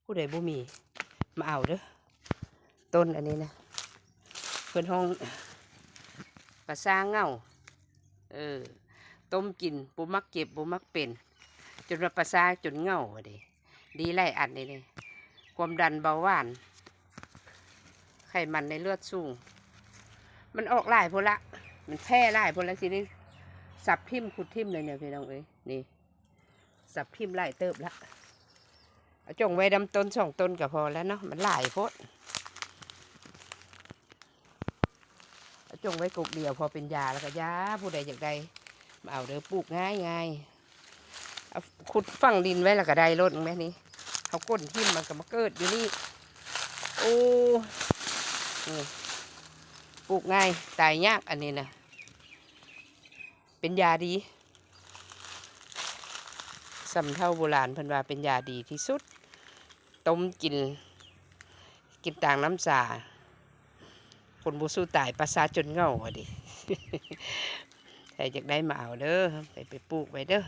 ຜູ້ໃດບໍ່ມີ ມາເອົາເດີ້. ຕົ້ນອັນນີ້ນະ ເພິ່ນຮ້ອງປາຊາເຫງົ້າ. ເອີ ຕົ້ມກິນ ບໍ່ມັກເຈັບ ບໍ່ມັກເປັນ ຈົນວ່າປາຊາຈົນເຫງົ້າວ່າເດ. ດີຫຼາຍອັນນີ້ເດ ຄວາມດັນ ເບົາຫວານ ໄຂມັນໃນເລືອດສູງ. ມັນອອກຫຼາຍໂພດລະ ມັນແຜ່ຫຼາຍໂພດລະ ຊິໄດ້ສັບຖິ້ມ ຂຸດຖິ້ມເລີຍເນຍ ພີ່ນ້ອງເອີຍ. ນີ້ ສັບຖິ້ມຫຼາຍເຕີບລະ. ເອົາຈົ່ງໄວ້ນຳຕົ້ນສອງຕົ້ນກໍພໍແລ້ວເນາະ ມັນຫຼາຍໂພດ. ເອົາຈົ່ງໄວ້ກົກດຽວ ພໍເປັນຢາແລ້ວກໍຢາ. ຜູ້ໃດຢາກໄດ້ມາເອົາເດີ້ ປູກງ່າຍໆ. ເອົາຂຸດຝັງດິນໄວ້ແລ້ວກໍໄດ້ໂລດ. ແມ່ນນີ້ ເຮົາກົ້ນຖິ້ມ ມັນກໍມາເກີດຢູ່ນີ້. ໂອ້ ນີ້ ປູກງ່າຍ ຕາຍຍາກ ອັນນີ້ນະ ເປັນຢາດີ. ສ່ຳເຖົ້າໂບລານເພິ່ນວ່າເປັນຢາດີທີ່ສຸດ ຕົ້ມກິນ ກິນຕາງນ້ຳຊາ. ຄົນບໍ່ສູ້ຕາຍ ປາຊາຈົນເຫງົ້າວ່າເດ. ໃຜຢາກໄດ້ມາເອົາເດີ້ ໄປ ໄປປູກໄວ້ເດີ້.